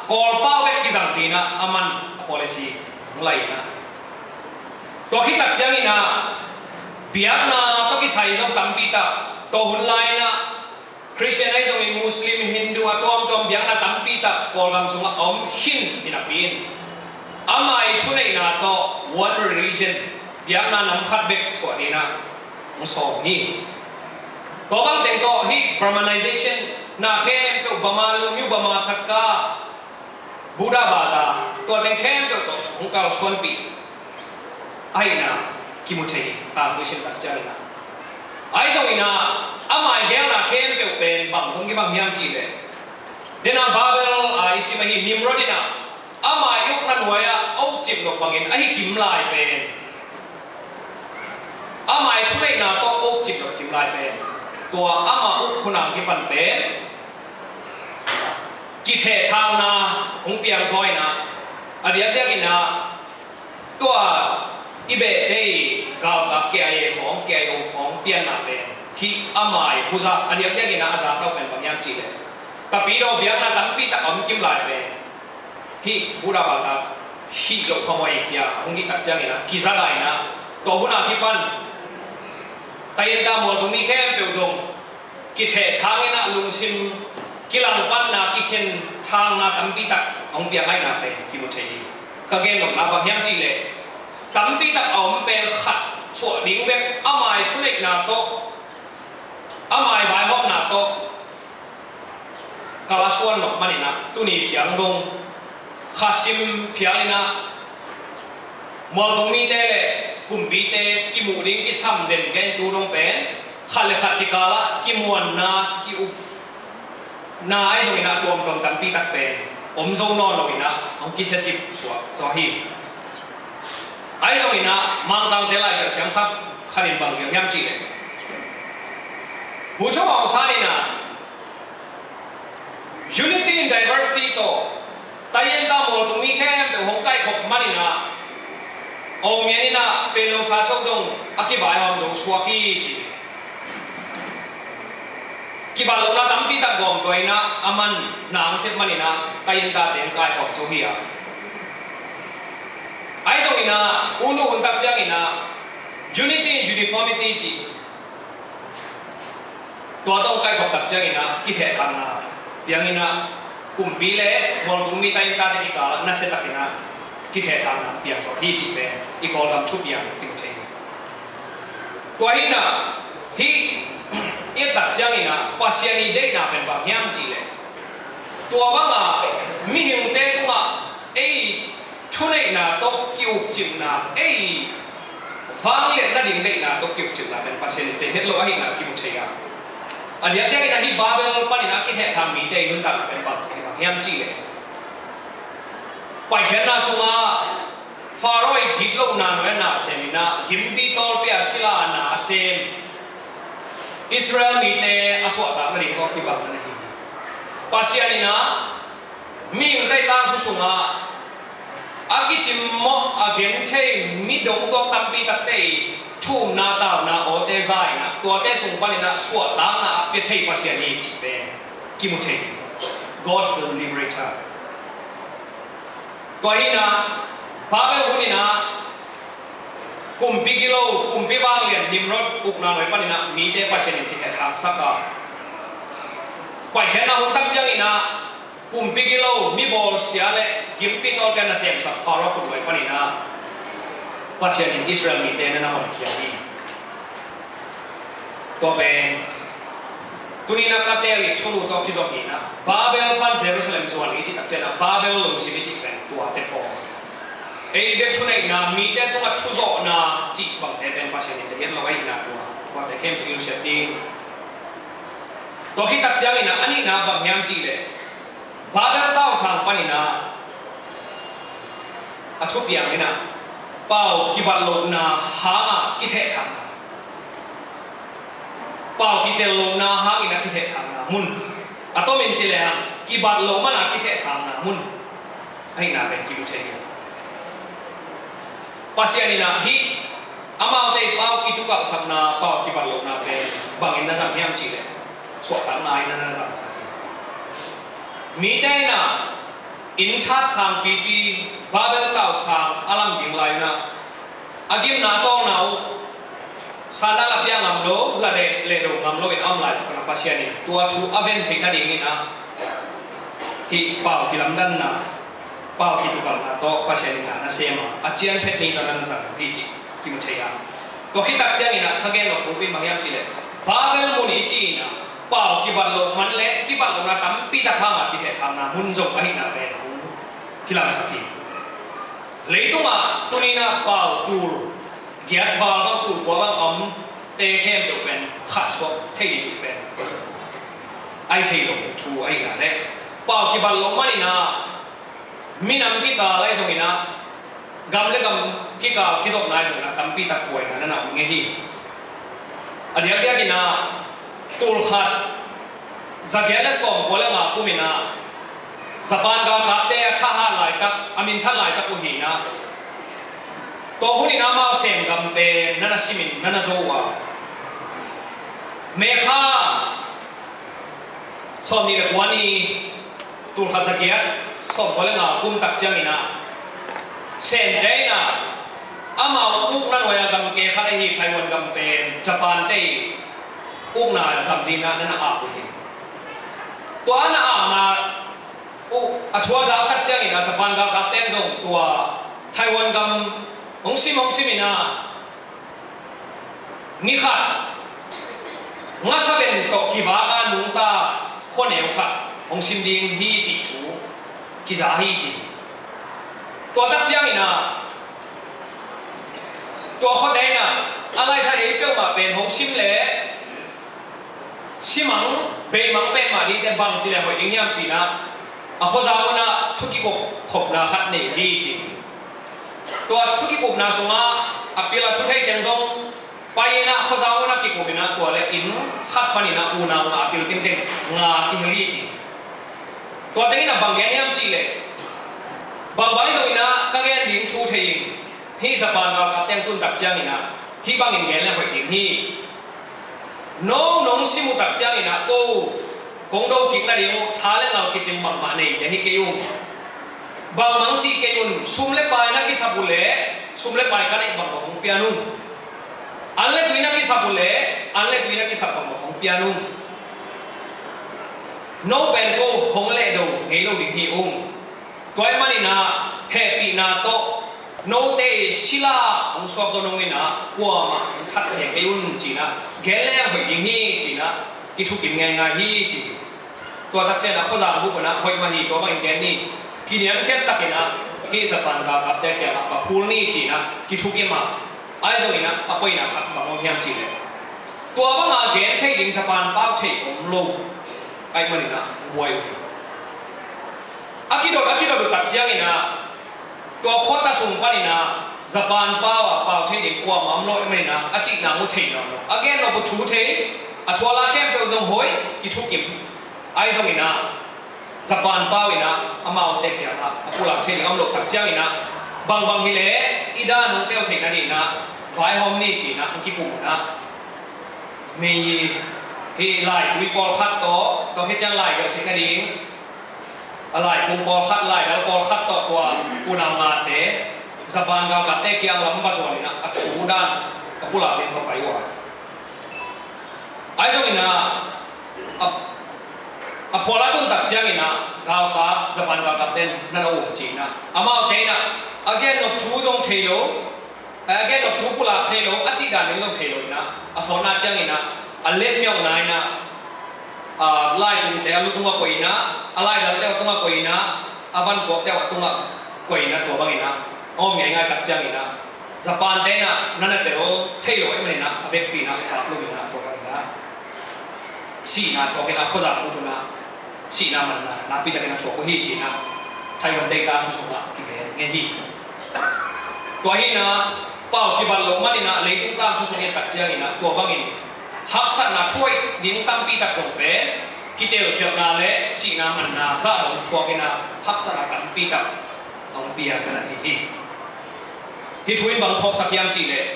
Kawl pau bek kizangpih in ah aman a policy hong lak in ah, tua khit tak ciangin ah biakna tawh kisai zong tampi tak, tua hun lai in ah Khristian ahi zongin Muslim, Hindu, a tuamtuam biakna tampi tak Kawlgam sungah a om khin hi napi in, ama ii thuneihna tawh one religion, biakna nam khat bek suah ding in ah hong sawm hi. Tua bang teng tawh hih Brahmanization na khempeuh, Bama Lumyu, Bama Saka, Buddha bata, tua teng khempeuh tawh hong kalsuanpih ahihna kimu thei hi, tangthu i sim tak ciangin ah. Ahi zongin ah ama ii geelna khempeuh pen bang tawh kibang hiam cih leh, den ah Babel ah i sim ahi Nimrod in ah ama ii ukna nuai-ah a ukcip nop bangin ahi kim lai pen, ama ii thuneihna tawh a ukcip nop kim lai pen, tua ama uk hun a kipan pen kithehthangna hong piang zaw in ah, a diakdiakin ah tua i behte ii galkap, K I A khawng, K I O khawng pianna pen, hih ama ii huzak, a diakdiakin ah a zak lo pen bang hiam cih leh, Tapidaw biakna tampi tak a om kim lai pen hih Buddha bata hih loh phamawh hi ci-a hong hih tak ciangin ah, kiza lai in ah, tua hun a kipan Tayinta mualtung mi khempeuh zong kithehthang in ah, lungsim kilangpanna, kikhenthangna tampi tak a hong piang ahihna pen kimu thei hi. Ka gen nopna bang hiam cih leh, tampi tak a om pen khat suah ding bek, ama ii thuneihna tawh, ama ii vaihawmna tawh kalsuan nop man in ah, tuni ciang dong kha sim phial in ah, mualtung mite le kumpite kimuh ding kisam den kei in, tu dong pen khat le khat kikal ah kimuanna, ki-upna ahi zongin ah, tuamtuam tampi tak pen om zo nawn lo in ah, hong kisiacip suak zaw hi. Ahi zongin ah Mangkangte laigelh siangtho khat in bang gen hiam cih leh, Bogyoke Aung San in ah, Unity in Diversity tawh Tayinta mualtung mi khempeuh hong kaikhop man in ah, Aung Myan in ah Panglong Sacho zong a kivaihawm zo suak hi ci. Kibat lohna tampi tak gawm tua in ah, aman na hong sep man in ah, Tayinta teng kaikhawm zo hi a. Ahi zongin ah, U Nu hun tak ciangin ah, Unity in Uniformity ci, tua tawh kaikhop tak ciangin ah, kithehthangna piang in ah, kumpi le mualtung mi, Tayinta te kikal ah nasia tak in ah, kithehthangna piang zaw hi cih pen i Kawlgam thupiang kimu thei hi. Tua hi in ah, hih i et tak ciangin ah, Pasian ii deihna pen bang hiam cih leh, Tua banga mihingte tungah ei thuneihna tawh ki-ukcipna, ei vangliatna ding deihna tawh ki-ukcipna pen Pasian in teihet lo ahihna kimu thei a. A diakdiakin ahi Babel panin a kithehthang mite i nuntakna pen bang tawh kibang hiam cihleh, Paikhiatna sungah Pharaoh i gitlohna nuai-ah na a sem in ah, gimpi tawlpi ah sila a na a sem Israel mite a suahtakna ding tawh kibang na hi. Pasian in ah mihingte tangthu sungah a kisimmawh a genthei mi dongtuak tampi takte i thumna tauna awte za in ah, tuate sung panin ah suahtakna a pia thei Pasian hi cih pen kimu thei hi. God the liberator. Tua hi in ah, Babel hun in ah kumpi gilo, kumpi vanglian Nimrod ukna nuai panin ah mite Pasian in kihethangsak a, Paikhiatna hun tak ciangin ah kumpi gilo, mi bawlsia le gimpi tawlpi a na semsak Pharaoh khut nuai panin ah Pasian in Israel mite na na honkhia hi. Tua pen tuni in ah ka teel i thulu tawh kizom hi in ah, Babel pan Jerusalem zuan i cih tak ciangin ah Babel lungsim i cih pen tuate pawl. Ei bek thuneihna, mite tungah thuzawhna cih bangte pen Pasian in teihet lo ahihna tua, tuate khempeuh i nusiat ding. Tua khit tak ciangin ah a nihna bang hiam cihleh, Babel tausang panin ah a thupiang in ah pau kibatlohna hangah kithehthangna, pau kitel lohna hangin a kithehthangna mun, a tomin ci lehang kibatloh man a kithehthangna mun ahihna pen kimu thei hi. Pasian in ah hih amaute i pau kitukalhsakna, pau kibatlohna pen bangin na zang hiam cihleh, suahtakna in na na zangsak hi. Mite in ah inn that sangpipi, Babel tausang a lam ding lai un ah a gimna tawlna uh, satna la pia ngam lo, la leh, lehdo ngam lo in a om laitak un ah Pasian in tua thu a ven theih nadingin ah hih pau kilamdanna, pau kitukalhna tawh Pasian in na na sem a, a cian phet ni tawh na na zang hi cih kimu thei a. Tua khit tak ciangin ah ka gen nop bulpi bang hiam cihleh, Babel mun i cih in ah pau kibatloh man le kibatlohna tampi tak hangah kithehthangna mun zong ahihna pen hong kilangsak hi. Leitungah tuni in ah pau tul giat val bang, tul kua bang a omte khempeuh pen khat suak thei ding cih pen a hi thei lo thu ahihna le, pau kibatloh man in ah minam kikal ahi zongin ah, gam le gam kikal kizopna ahi zongin ah tampi tak kuaina na na om ngei hi. A diakdiakin ah tul khat za giat le sawmkua le nga kum in ah Japan galkapte a thahat laitak, a minthan laitak uh hi in ah, tua hun in ah amau sem gam pen na na sim in na na zo uh a, May kha sawmnih le kua ni, tul khat za giat sawmkua le nga kum tak ciangin ah, Sente in ah amau ukna nuai-ah gamke khat ahi Taiwan gam pen Japan-te ukna gam dingin ah na na ap uh hi. Tua a na apna uh a thu a zak tak ciangin ah Japan galkapte in zong tua Taiwan gam hong sim hong sim in ah, ni khat ngasa ben tawh kivak a nungta khuaneu khat hong sim ding hi cih thu kiza hi ci. Tua tak ciangin ah tua khuate in ah a laisa ei peuhmah pen hong sim leh simang beimang pen mah dingte bang ci leh hoih ding hiam ci in ah, a khuazang un ah thu kikup khopna khat nei hi ci. Tua thu kikupna sungah a pil a thu thei teng zong pai in ah khuazang un ah kikum in ah, tua le inn khat panin ah unau nga a pil tengteng nga kihel hi ci. Tua tengin ah bang gen hiam cih leh, bangbang hi zongin ah ka gen ding thu thei in, hih Japan galkapte in tun tak ciangin ah hih bangin gen le hoih ding hi. No nong sim uh tak ciangin ah ko kong do kik nading uh tha le ngal kicing bangmah nei ding hi kei ung. Bangmah hong cih kei un, sum le pai na kisap uh leh sum le pai ka neih bangbang hong pian ung. An le tui na kisap uh leh an le tui na kisap bangbang hong pian ung. No pen ko hong lehdo ngei lo ding hi ung. Tua ahih manin ah hehpihna tawh note i sila hong suak zo nung in ah kuamah hong that sia kei un ci in ah gen le hoih ding hi ci in ah kithukim ngeingai hi ci hi. Tua tak ciangin ah khuazang bup un ah hoih mah hi, tua bangin gen ni. Kiniamkhiat takin ah hih Japan galkapte kiangah va phul ni ci-in ah kithukim a, ahi zongin ah a poinak khat bang om hiam cih leh, tua banga gen thei ding Japan pau thei om lo ahih manin ah buai uh hi. A kidot a kidot uh tak ciangin ah tua khuata sung panin ah Japan pau ah pau thei ding kuamah om lo ahih manin ah a cihna mu thei nawn lo. A gen nop uh thu thei, a thu a la khempeuh zong hoih, kithukim. Ahi zongin ah Japan pau in ah amaute kiangah a pulak thei ding om lo tak ciangin ah, bangbang hi leh i dan hong tel theih nadingin ah vaihawm ni ci-in ah hong kikum un ah, mi hih laitui pawlkhat tawh, tua khit ciang lai gelh theih nading a laikung pawlkhat, laidal pawlkhat tawh tua unau ngate Japan galkapte kiang lam va zuan in ah a thu dan a pulak ding va pai uh a. Ahi zongin ah a, a phual a tun tak ciangin ah galkap, Japan galkapte in na na um ci-in ah, amaute in ah a gen nop thu zong thei lo, a gen nop thu pulak thei lo, a cih dan ding zong thei lo in ah, a sawtna ciangin ah a letmiauna in ah, a laikungte a lu tungah koih in ah, a laidalte a tungah koih in ah, a vanpuakte a tungah koih in ah, tua bangin ah a om ngeingai tak ciangin ah Japan-te in ah na na tel thei lo ahih manin ah a vekpi in ah a kap lo in ah, tua bangin ah sihna thuak in ah, khuazang bup un ah sihna manna nakpi takin a thuak uh hi ci-in ah Thailand data thu sungah kigen ngei hi. Tua hi in ah pau kibat loh manin ah leitung tangthu sung i et tak ciangin ah tua bangin haksatna thuaih ding tampi tak zong pen kitelkhialhna le sihna manna zah dong thuak in ah haksatna tampi tak a hong piang ka na hi hi. Hih thu in bang phawksak hiam cih leh,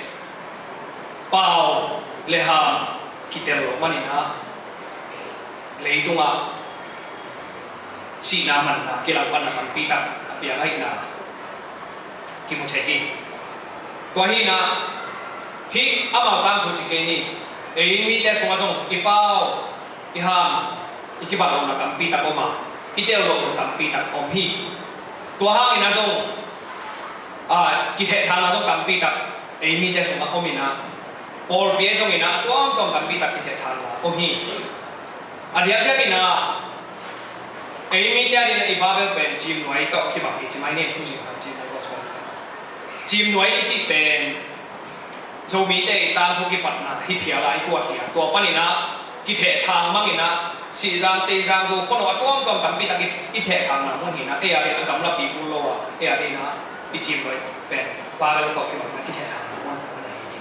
pau le ham kitel loh manin ah leitungah sihna manna kilangpanna tampi tak a piang ahihna kimu thei hi. Tua hi in ah hih amau tangthu ci kei ni. Ei mite sungah zong i pau, i ham, i kibat lohna tampi tak om a, i tel loh zong tampi tak om hi. Tua hangin ah zong a, kithehthangna zong tampi tak ei mite sungah om in ah, pawlpi ahi zongin ah a tuamtuam tampi tak kithehthangna om hi. A diakdiakin ah ei mite adingin ah i Babel pen Cimnuai tawh kibang hi ci mai ni, tu zing khan Cimnuai gospel. Cimnuai i cih pen Zomite i tangthu kipatna hi phial a i tuat hi a, tua panin ah kithehthang mang in ah Sihzang, Teizang, Zo khua no a tuamtuam tampi tak i, i thehthangna mun hi in ah, ei adingin ah gamlapi kul lo a, ei adingin ah i Cimnuai pen Babel tawh kibang in ah kithehthangna mun hi hi.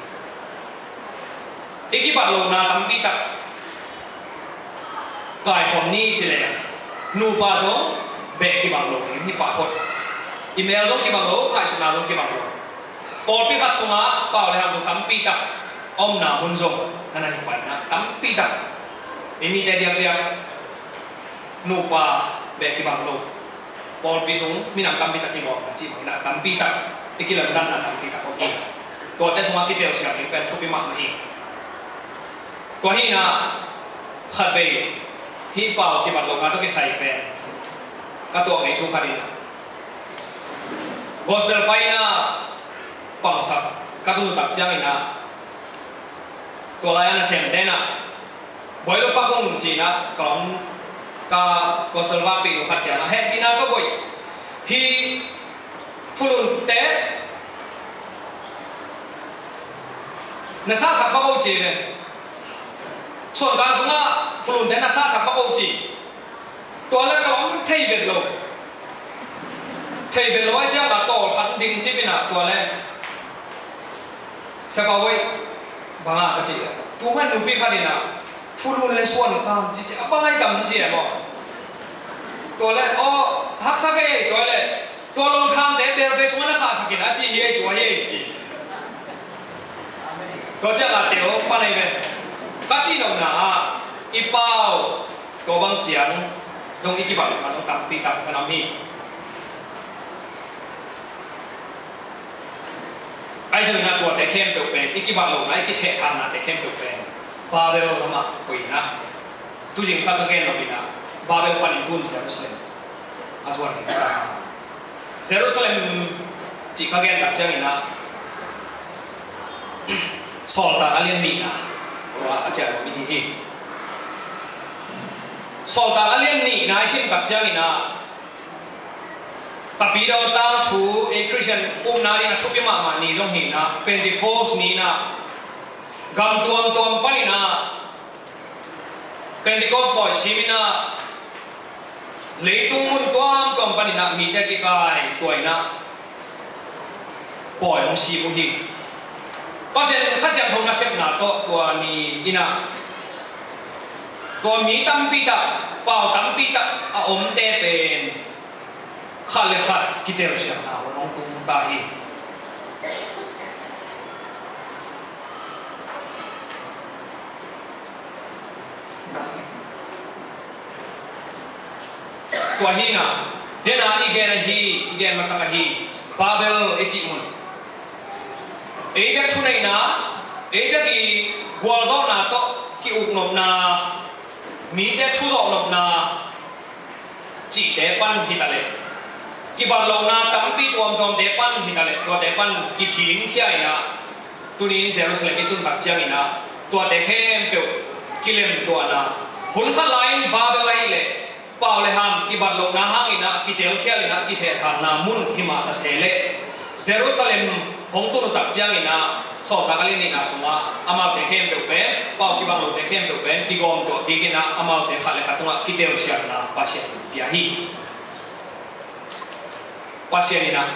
I kibat lohna tampi tak kaikhawm ni ci leng, nupa zong beh kibang lo ding hi pah phot. I mel zong kibang lo, ngaihsutna zong kibang lo. Pawlpi khat sungah pau le ham zong tampi tak omna mun zong na na hi pah in ah, tampi tak ei mite diakdiak nupa beh kibang lo. Pawlpi sung minam tampi tak kibang na cih bangin ah tampi tak i kilemdanna tampi tak om hi. Tuate sungah kitelsiam ding pen thupi mahmah hi. Tua hi in ah khatvei hih pau kibat lohna tawh kisai pen ka tuak ngei thu khat in ah, gospel paina pangsak ka tun tak ciangin ah, tua lai-a nasemte in ah, "Bawi lo pak ung," ci-in ah ka lawm, ka gospel vakpih nu khat kiangah, "Hehpihna ka koih, hih fulunte na sahsak pak o," ci ve. "Suangkang sungah fulunte na sahsak pak o," ci. Tua le ka lawm thei vet lo. Thei vet lo ahih ciangin ah tawl khat ding cip in ah, tua le, "Siapa Bawi, bang a?" ka cih leh, "Tua mah nupi khat in ah fulun le suangkang ci ci a, bang a i tam ci e maw?" Tua le, "Aw, haksa kei," tua le, "Tua lo thangte bel bei sungah na khahsak in a," ci hi ei, tua hi ei ci. Tua ciangin ah tel pan ei ve. Ka cih nopna ah i pau, tua bang ciang dong i kibat lohna dong tampi tak a nam hi. Ahi zongin ah tuate khempeuh pen, i kibat lohna, i kithehthannate khempeuh pen Babel lamah koih in ah, tu zingsa ka gen nop in ah, Babel panin tun Jerusalem a zuan hi. Jerusalem cih ka gen tak ciangin ah, Sawltak a lian nihna, tua a ciah lo mi hi hi. Sawltak a lian nihna i sim tak ciangin ah, Tapidaw tangthu ei Khristian upna dingin a thupi mahmah ni zong hi in ah, Pentecost ni in ah, gam tuamtuam panin ah Pentecost pawi sim in ah, leitung mun tuamtuam panin ah mite kikai tua in ah pawi hong sim uh hi. Pasian Kha Siangtho nasepna tawh tua ni in ah, tua mi tampi tak, pau tampi tak a omte pen khat le khat kitelsiamna hun hong tung ta hi. Tua hi in ah, den a i gen ahi, i gen masak ahi, Babel i cih mun, ei bek thuneihna, ei bek i gualzawhna tawh ki-uknopna, mite thuzawhnopna cihte pan hi ta leh, kibatlohna tampi tuamtuamte pan hi ta leh, tuate pan kikhinkhia in ah, tuni in Jerusalem i tun tak ciangin ah, tuate khempeuh kilemtuahna, hun khat lai-in Babel ahih leh pau le ham kibatlohna hangin ah kitelkhial in ah kithehthangna mun hi mah ta se leh, Jerusalem hong tun uh tak ciangin ah, Sawltak a lian nihna sungah amaute khempeuh pen, pau kibang lote khempeuh pen kigawmtuah kik in ah, amaute khat le khat tungah kitelsiamna Pasian pia hi. Pasian in ah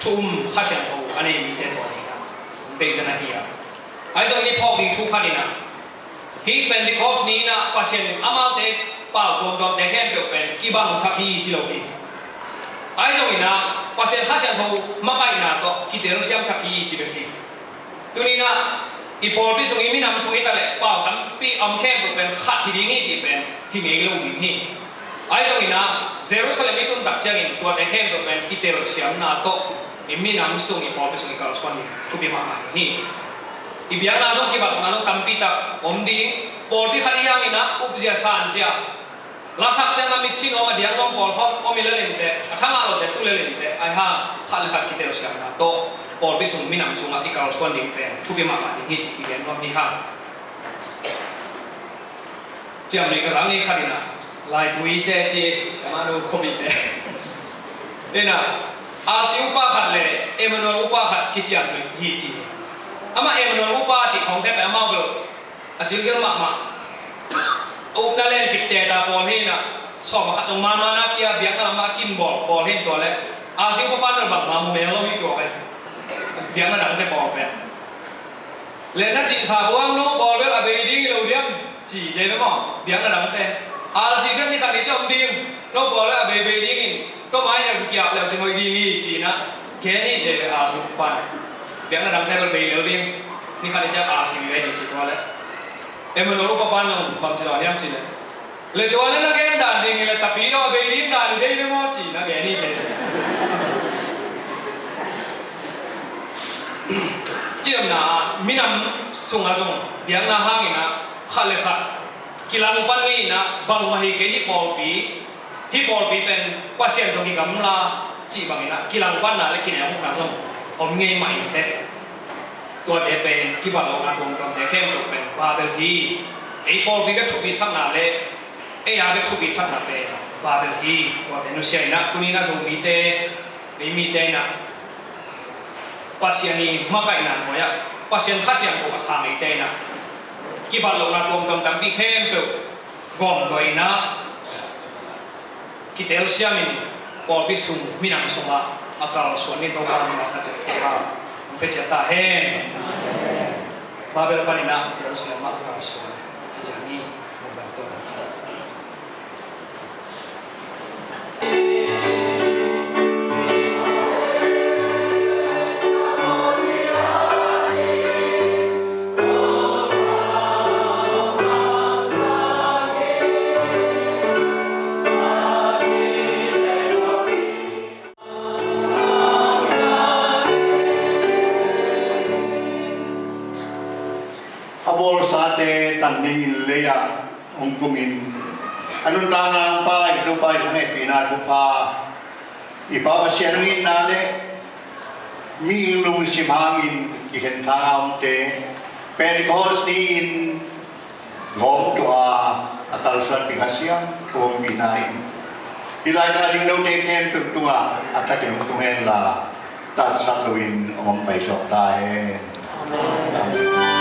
thu um Kha Siangtho a nei mite tua hi in ah, hong deihna hi a. Ahi zongin i phawk ding thu khat in ah, hih Pentecost ni in ah Pasian in amaute pau tuamtuamte khempeuh pen kibangsak hi ci lo hi. Ahi zongin ah Pasian Kha Siangtho makaihna tawh kitelsiamsak hi ci bek hi. Tuni in ah i pawlpi sung, i minam sung hi ta leh pau tampi a om khempeuh pen khat hi ding hi cih pen hi ngei lo ding hi. Ahi zongin ah Jerusalem i tun tak ciangin tuate khempeuh pen kitelsiamna tawh i minam sung, i pawlpi sung i kalsuan ding thupi mahmah hi. I biakna zong kibatna zong tampi tak om ding. Pawlpi khat i hih hangin ah upzia sanzia, lasak ciang a mitsin om a diaknawng pawl khawng om hi lel inteh, a thangah lote tu lel inteh, ahi hang khat le khat kitelsiamna tawh pawlpi sung, minam sungah i kalsuan ding pen thupi mahmah ding hi cih i gen nuam hi hang. Ciamnuih ka zak ngei khat in ah, Laithuite ci, Siamanu Khuabihte in ah, R C upa khat le Emmanuel upa khat kiciamnuih hi ci. Amah Emmanuel upa cih khawngte pen amau bel a cilgil mahmah, a upna len kipte ta pawl hi in ah, sawm a khat zong manman a pia, biakna lamah a kin bawl pawl hi in, tua leh R C upa pan bel bangmah mu mel lo hi tua pen, biakna dangte pawl pen. Le na cihsa buang no pawl bel a bei ding hi lo diam ci, ci ve maw, biakna dangte. R C bek ni khat ni ciang om ding, no pawl bel a bei bei dingin, tua mai neu kikiap leu ci hoih ding hi ci in ah, gen hi ci ve, R C upa pan. Biakna dangte bel bei lel ding, ni khat ni ciang R C bei ding ci, tua leh Emmanuel upa pan zong bang ci lo diam ci leh, le tua leh na gen dan ding hi leh Tapidaw a bei ding dan hi dei ve maw ci in ah gen hi ci. Ci omna ah minam sungah zong biakna hangin ah khat le khat kilang pan ngei in ah, bangmah hi kei, hih pawlpi, hih pawlpi pen Pasian tawh kigamla cih bangin ah kilang panna le kineu hukna zong om ngei mah inteh. Tuate pen kibatlohna tuamtuamte khempeuh pen Babel hi. Ei pawlpi bek thupitsakna le ei a bek thupitsakna pen Babel hi. Tuate nusia in ah, tuni in ah Zomite, ei mite in ah, Pasian i makaihna nuai-ah Pasian Kha Siangtho a sang eite in ah, kibatlohna tuamtuam tampi khempeuh gawmtuah in ah, kitelsiamin pawlpi sung, minam sungah a kalsuan ni, Topa min a khat ciat thupha hong pia ciat ta hen. Babel panin ah Jerusalem ah a kalsuan a ciat ni. A bawlsate tan dingin lei-ah hong kumin, a nuntakna hong pai Topa i sang hehpihna thupha, i Pa Pasian hong itna le mihing lungsim hangin kikhen thang a omte, Pentecost ni-in gawmtuah a, a kalsuanpih Kha Siangtho ompihna in hih lai-a ding note khempeuh tungah a takin hong tung henla, tatsak loin hong pai suak ta hen. Amen.